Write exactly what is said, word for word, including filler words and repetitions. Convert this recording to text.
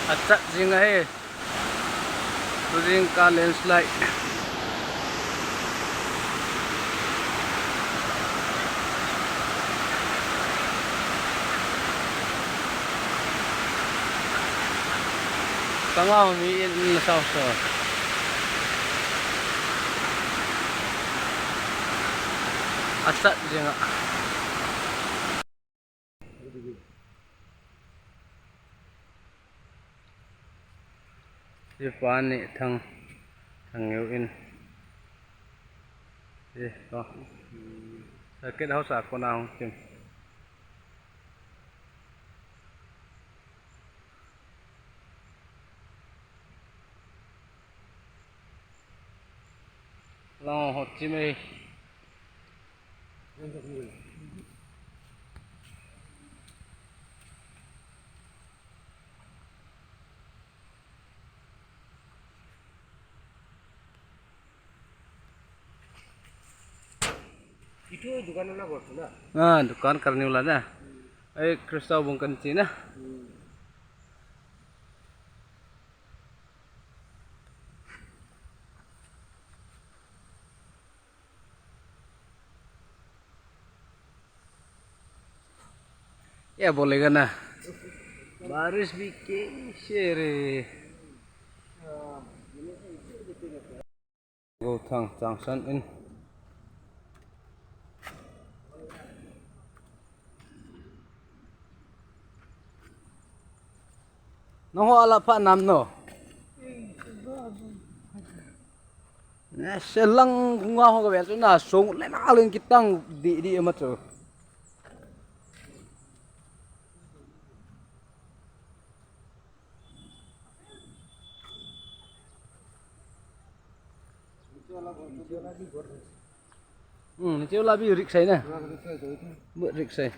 Achat jing ahi. Tujing ka landslide. Kangau mi in na sao sao. Achat jing a. Hipa ni thang, thang ngeu in. Hi, to. Circuit house a kona hung chim. Lang ho chim e. Itu dukan na bol tu na? Ah, dukan karniu la na. Ai, Krista bung kan chi na. Hmm. Ya, boleh kan na? Baris bikin sere. Go thang chang san in. Nang ho ala pha nam no. Na selang kunga ho ka vel na song le na len kitang di di ma chu. Hmm, ni cheu la bi rik sai na. Bu rik sai.